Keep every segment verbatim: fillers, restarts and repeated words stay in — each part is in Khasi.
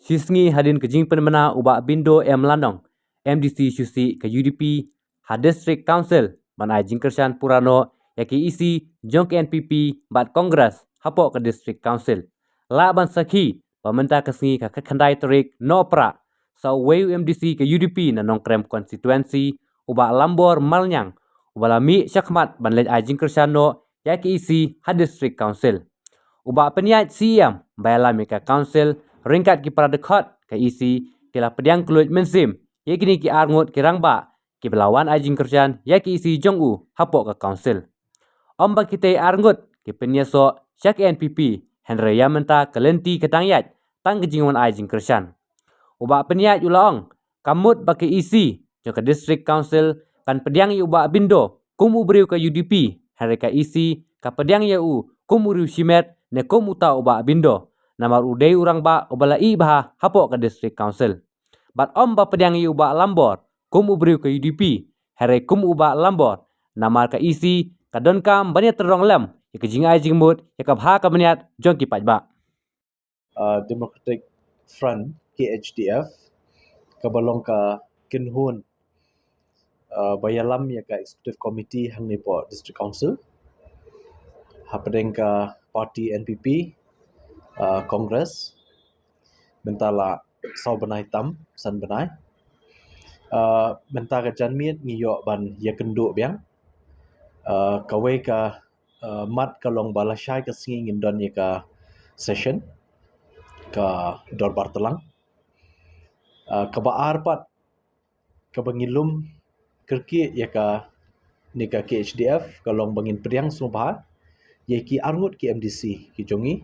Shisngi hadien ka jingpynbna u Bah Bindo M Lanong, M D C shuh shuh ka U D P ha District Council, ban ai jingkyrshan pura noh ïa ka E C jong ka N P P bad Congress hapoh ka District Council. Lah ban sakhi ba mynta ka sngi ka khatkhyndai tarik Nohprah, sa uwei u M D C ka U D P na Nongkrem constituency, u Bah Lambor Malngiang, uba la mih shakhmat ban leit ai jingkyrshan noh ïa ka E C ha District Council. U Bah Pynïaid Syiem ba ïalam ïa ka Council ryngkat ki para dkhot ka E C, ki la pdiang kylluid mynsiem ïa kine ki arngut ki rangbah kiba la wan ai jingkyrshan ïa ka E C jong u hapoh ka Council. Ym ba kitei arngut ki pynïasoh sha ka N P P, hynrei ïa mynta ka lynti ka dang ïaid tang ka jingwan ai jingkyrshan. U Bah Pynïaid u la ong, ka mut ba ka E C jong ka District Council kan pdiang ïa u Bah Bindo kum u briew ka U D P, hynrei ka E C ka pdiang ïa u kum u riew shimet ne kum uta u Bah Bindo, namar u dei u rangbah uba la ïehnoh hapoh ka District Council. Bad ym ba pdiang ïa u Bah Lambor kum u briew ka U D P, hynrei kum u Bah Lambor, namar ka E C ka donkam ban ïatyrkhong lem ïa ka jingai jingmut ïa ka bha ka bniat jong ki paidbah. Uh, Democratic Front, K H D F, kaba long ka kynhun, uh, ba ïalam ïa ka Executive Committee hangne hapoh District Council, hapdeng ka party N P P, uh, Congress, mynta la saw bnai tam, san bnai. Uh, mynta ka janmiet ngi ïoh ban ïakynduh biang. Uh, kawei ka, uh, mat ka long ba lashai ka sngi ngin don ïa ka session, ka dorbar tlang. Uh, kaba ar pat, kaba ngi lum kyrkieh ïa kane ka K H D F ka long ba ngin pdiang sngewbha ïa ki arngut ki M D C ki jong ngi.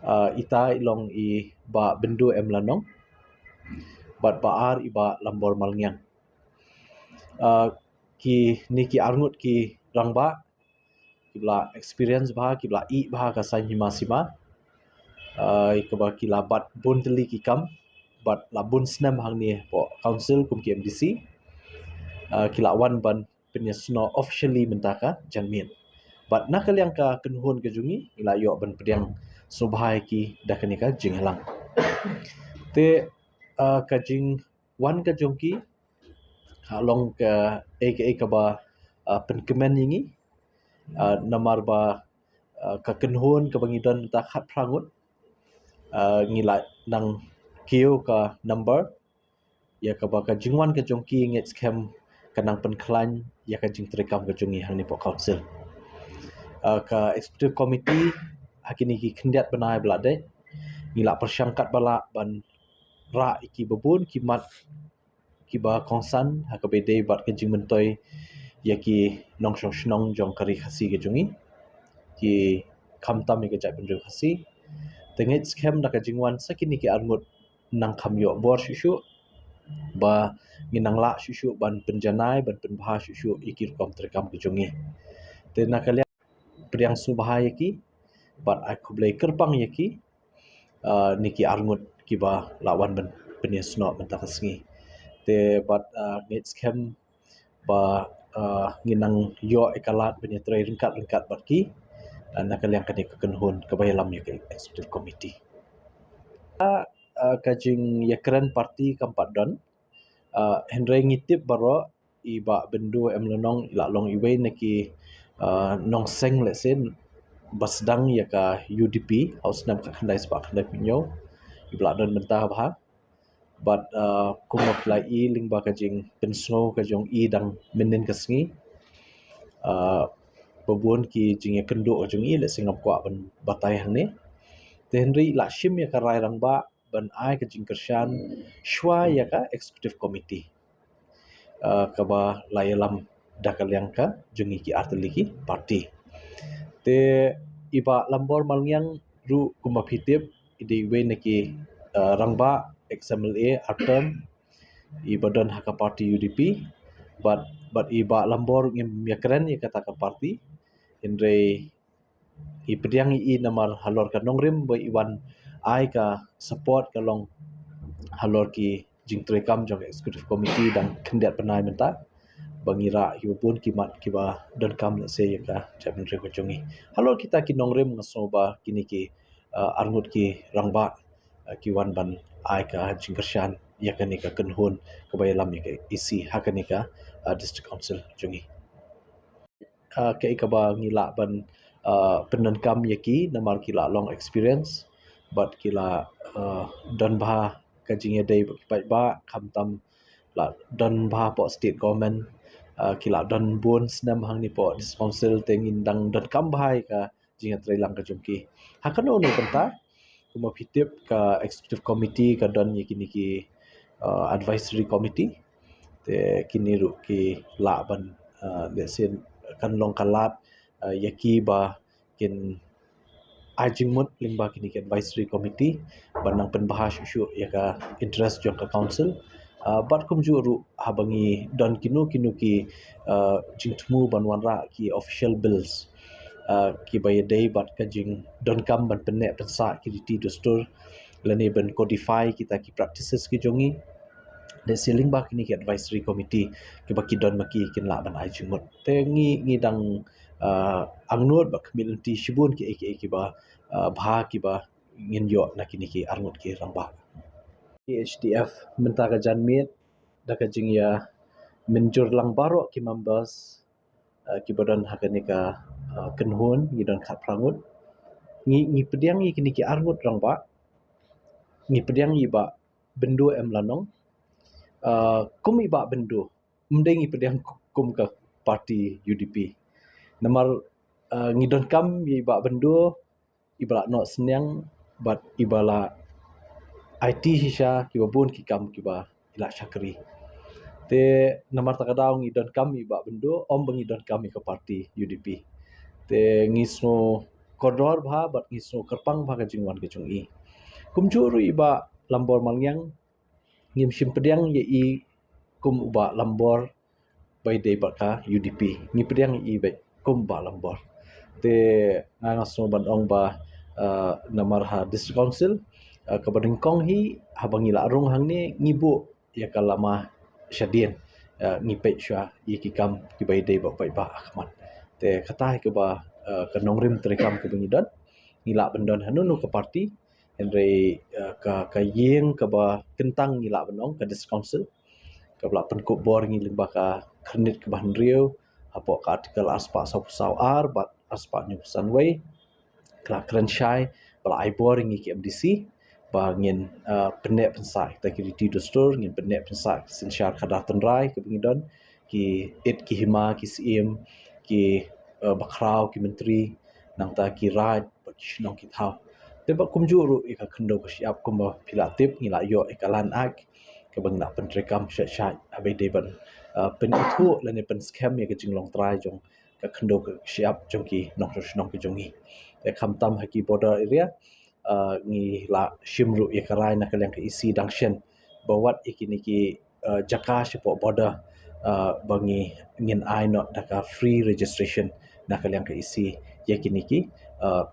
Uh, ita i long i Bah Bindo M Lanong bad ba ar i Bah Lambor Malngiang. Uh, kine ki arngut ki rangbah kiba la experience bha, kiba la ïeh bha ka saiñ hima sima. Uh, kaba ki la bat bun tylli ki kam, bad la bun snem hangne hapoh Council kum ki M D C. Uh, ki la wan ban pynïasnoh officially mynta ka janmiet. Bad na ka liang ka kynhun ka jong ngi, ngi la ïoh ban pdiang sngewbha ïa ki da kane ka jingïalang. Te, uh, ka jingwan ka jong ki ka long kaei kaei kaba, uh, pynkmen ïa ngi, uh, namar ba, uh, ka kynhun kaba ngi don mynta khatphra ngut, uh, ngi la nang kiew ka number, ïa kaba ka jingwan ka jong ki ngeit skhem ka nang pynkhlaiñ ïa ka jingtrei kam ka jong ngi hangne hapoh Council. Uh, ka Executive Committee ha kine ki khyndiat bnai ba la dei, ngi la pyrshang katba lah ban rah ïa kiba bun ki mat kiba kongsan ha kaba ïadei bad ka jingmyntoi ïa ki nongshong shnong jong ka Ri Khasi ka jong ngi, ki khamtam ïa ka jaitbynriew Khasi. Te ngeit skhem da ka jingwan sa kine ki arngut nang kham ïoh bor shuh shuh, ba ngin nang lah shuh shuh ban pynjanai, ban pynbha shuh shuh ïa ki rukom treikam ka jong ngi. Te na ka liang pdiang sngewbha ïa ki bad ai khublei kyrpang ïa ki, uh, kine ki arngut kiba la wan ban pynïasnoh mynta ka sngi. Te bad, uh, ngeit skhem ba, uh, ngin nang ïoh ïa ka lad ban ïatrei ryngkat ryngkat bad ki, uh, na ka liang kane ka kynhun kaba ïalam ïa ka Executive Committee. Uh, uh, ka jingïakren party kam pat don, uh, hynrei ngi tip baroh i Bah Bindo M Lanong i la long iwei na ki, uh, nongseng lehse ba sdang ïa ka U D P ha u snem khatkhyndai spah khyndaiphew hynñiew, iba la don mynta bha. Bad, uh, kumba phi la i lyngba ka jingpynsngew ka jong i dang mynnin ka sngi, uh, ba bun ki jingïakynduh ka jong i lehse ngam kwah ban batai hangne. Te hynrei i la shim ïa ka rai rangbah ban ai ka jingkyrshan shuwa ïa ka Executive Committee, uh, kaba la ïalam da ka liang ka jong ngi ki artylli ki party. Te i Bah Lambor Malngiang ruh kumba phi tip i dei iwei na ki, uh, rangbah ex M L A ar term iba don ha ka party U D P. Bad, bad i Bah Lambor ngim ïakren ïa kata ka party, hynrei i pdiang ïa i namar halor ka nongrim ba i wan ai ka support ka long halor ki jingtrei kam jong ka Executive Committee dang khyndiat bnai mynta, ba ngi rah ïa bun ki mat kiba donkam lehse ïa ka jaitbynriew ka jong ngi. Halor kita ki nongrim nga sngew ba kine ki, uh, arngut ki rangbah uh, ki wan ban ai ka jingkyrshan ïa kane ka kynhun kaba ïalam ïa ka E C ha kane ka uh, District Council jong ngi. Uh, kaei kaba ngi lah ban uh, pyndonkam ïa ki namar ki la long experience bad ki la uh, don bha ka jingïadei bad ki paidbah, khamtam la don bha poh state government, uh, ki la don bun snem hangne poh District Council, te ngin dang donkam bha ïa ka jingïatreilang ka jong ki. Ha kano kano bynta, kumba phi tip, ka executive committee ka don ïa kine ki uh, advisory committee, te kine ruh ki lah ban uh, lehse kan long ka lad uh, ïa ki ba kin ai jingmut lyngba kine ki advisory committee ban nang pynbha shuh shuh ïa ka interest jong ka council. Uh, bad kumjuh ruh haba ngi don kino kino ki uh, jingthmu ban wanrah ki official bills uh, kiba ïadei bad ka jingdonkam ban pynneh pynsah ki riti dustur lane ban codify kita ki practices ki jong ngi, lehse lyngba kine ki advisory committee kiba ki don ma ki kin lah ban ai jingmut. Te ngi ngi dang uh, angnud bad khmih lynti shibun kiei kiei kiba uh, bha kiba ngin ïoh na kine ki arngut ki rangbah. K H D F mynta ka janmiet da ka jingïa mynjur lang baroh ki members uh, kiba don ha kane ka uh, kynhun, ngi don khatphra ngut. Ngi ngi pdiang ïa kine ki arngut rangbah, ngi pdiang ïa i Bah Byndu M Lanong. Uh, kum i Bah Byndu, ym dei ngi pdiang kum ka party U D P. Namar uh, ngi donkam ïa i Bah Byndu, iba la noh synñiang bad iba la aiti shisha kiba bun ki kam kiba i la shakri. Te namar kata ka daw ngi donkam ïa i Bah Byndu, ym ba ngi donkam ïa ka party U D P. Te ngi sngew kordor bha bad ngi sngew kyrpang bha ka jingwan ka jong i. Kumjuh ruh i Bah Lambor Malngiang, ngim shym pdiang ïa i kum u Bah Lambor ba ïadei bad ka U D P. Ngi pdiang ïa i beit kum Bah Lambor. Te nga nga sngew ban ong ba uh, namar ha District Council uh, kaba nyngkong hi, haba ngi la rung hangne, ngi buh ïa ka lama shadien uh, ngi peit shuwa ïa ki kam kiba ïadei bad paidbah ha khmat. Te kata hi kaba uh, ka nongrim treikam kaba ngi don. Ngi lah ban don hano hano ka party, hynrei uh, ka ka ïing kaba kyntang ngi lah ban ong ka District Council, kaba la pynkup bor ngi lyngba ka khyrnit kaba hynriew hapoh ka article arspah sawphew saw ar bad arspah hynñiewphew san wei. Ka la kren shai ba la ai bor ngi ki M D C ba ngin uh, pynneh pynsah kita ki riti dustur, ngin pynneh pynsah ki synshar khadar tynrai kaba ngi don, ki it ki hima, ki syiem, ki uh, bakhraw, ki myntri, nangta ki raid bad ki shnong ki thaw. Te bad kumjuh ruh ïa ka khyndew ka shyiap, kumba phi la tip, ngi la ïoh ïa ka Land Act kaba ngi la pyntreikam shait shait haba ïadei ban uh, pynithuh lane pynskhem ïa ka jinglong trai jong ka khyndew ka shyiap jong ki nongshong shnong ki jong ngi. Te khamtam ha ki border area uh, ngi la shim ruh ïa ka rai na ka liang ka E C dang shen ba wat ïa kine ki uh, jaka shapoh border uh, ba ngi ngin ai noh da ka free registration na ka liang ka E C ïa kine ki uh,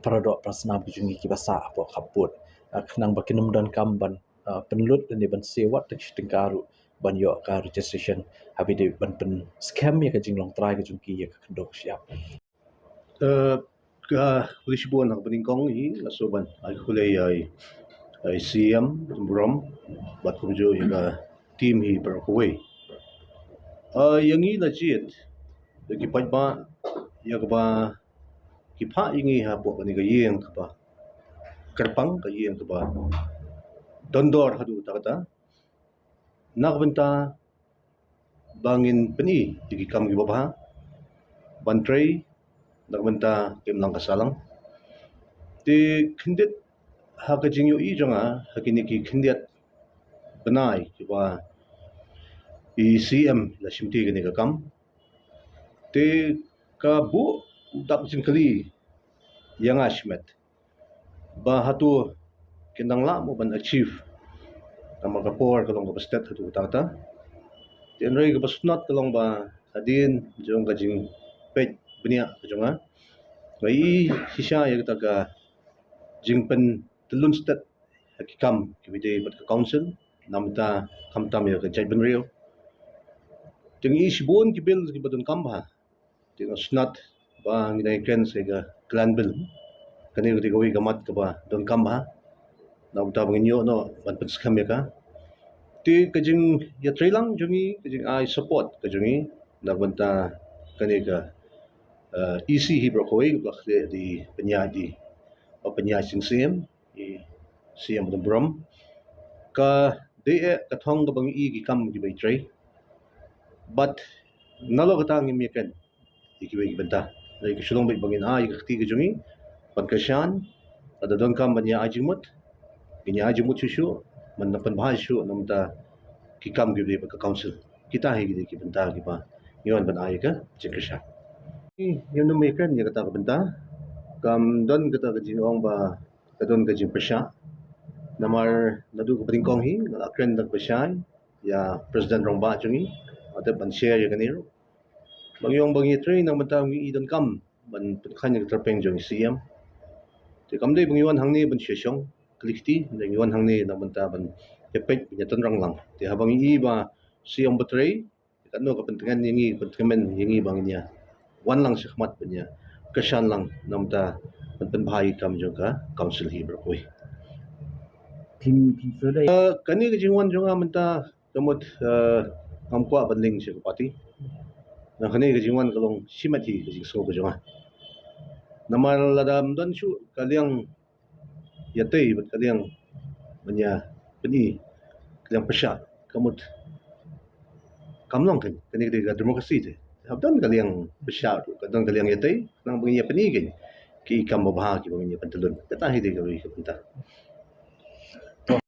paradoh parasnam ki jong ngi kiba sah hapoh khappud. Uh, khnang ba kin ym donkam ban uh, pynlut lane ban siew wat tang shi tyngka ruh ban ïoh ka registration haba ïadei ban pynskhem ïa ka jinglong trai ka jong ki ïa ka khyndew ka shyiap. Uh, ka khublei shibun ha kaba nyngkong hi, nga sngew ban ai khublei ïa i C M Burom bad kumjuh ïa ka team hi baroh kawei. Uh, ïa ngi la jied da ki paidbah ïa kaba ki phah ïa ngi hapoh kane ka ïing kaba kyrpang, ka ïing kaba don dor haduh katta katta, na ka bynta ba ngin pyni ïa ki kam kiba bha ban trei na ka bynta ka imlang ka sahlang. Te khyndiat ha ka jingïohi jong nga ha kine ki khyndiat bnai kiba i C M la shimti kane ka kam, te ka buh u dak jingkylli ïa nga shimet ba hato kin dang lah mo ban achieve, namar ka por ka long kaba stet haduh katta katta. Te hynrei kaba sngewtynnat ka long ba hadien jong ka jingpeit bniah ka jong nga, nga ïohi shisha ïa kata ka jingpyntyllun stet ha ki kam kiba ïadei bad ka council, na ka bynta khamtam ïa ka jaitbynriew. Te ngi ïohi shibun ki bill kiba donkam bha. Te nga sngewtynnat ba ngi dang ïakren sa ïa ka clan bill. Kane ka dei kawei ka mat kaba donkam bha. na ka bynta ba ngin ïoh noh ban pynskhem ïa ka. Te ka jingïatreilang jong ngi, ka jingai support ka jong ngi na ka bynta kane ka, eh, E C hi baroh kawei, kaba la khleh da i Pynïaid, i Bah Pynïaid Sing Syiem, i Syiem Bah Dambrum, ka dei eh ka thong kaba ngi i ki kam kiba i trei. Bad nalor kata ngim ïakren ïa kiwei ki bynta. Dei ka shu long beit ba ngin ai ka kti ka jong ngi ban kyrshan, lada donkam ban ïa ai jingmut, ngin ïa ai jingmut shuh shuh, ban pynbha shuh na ka bynta ki kam kiba dei bad ka council. Kita hi ki dei ki bynta kiba ngi wan ban ai ka jingkyrshan. Ngim nym ïakren ïa kata ka bynta. Kam don kata ka jingong ba ka don ka jingpyrshah. Namar naduh kaba nyngkong hi nga la kren da kaba shai ïa President Rangbah jong ngi, nga tip ban share ïa kane ruh. Ba ngi ong ba ngi trei na ka bynta ngi i donkam ban pynkhlaiñ ïa ka tyrpeng jong i Syiem. Te kam dei ba ngi wan hangne ban shong kylli kti, ngi wan hangne na ka bynta ban ïapeit, ban ïatynrang lang. Te haba ngi i ba Syiem ba trei, katno ka pyntngen ïa ngi, pyntngen ïa ngi ba ngin ïa wan lang shakhmat ban ïa kyrshan lang na ka bynta ban pynbha ïa ki kam jong ka council hi baroh kawei. Phim, phim sngewdei. Eh, kane ka jingwan jong nga mynta ka mut, eh, ngam kwah ban ling sha ka party. Na kane ka jingwan ka long shimet hi ka jingsngew ka jong nga. Namar lada ym don shuh ka liang ïatei bad ka liang ban ïa pyni, ka liang pyrshah, ka mut kam long kan, kane ka dei ka democracy te. Hap don ka liang pyrshah ruh, ka don ka liang ïatei, nang ba ngin ïa pyni kan ki kam babha kiba ngin ïa pyntyllun. Kata hi dei kawei ka bynta.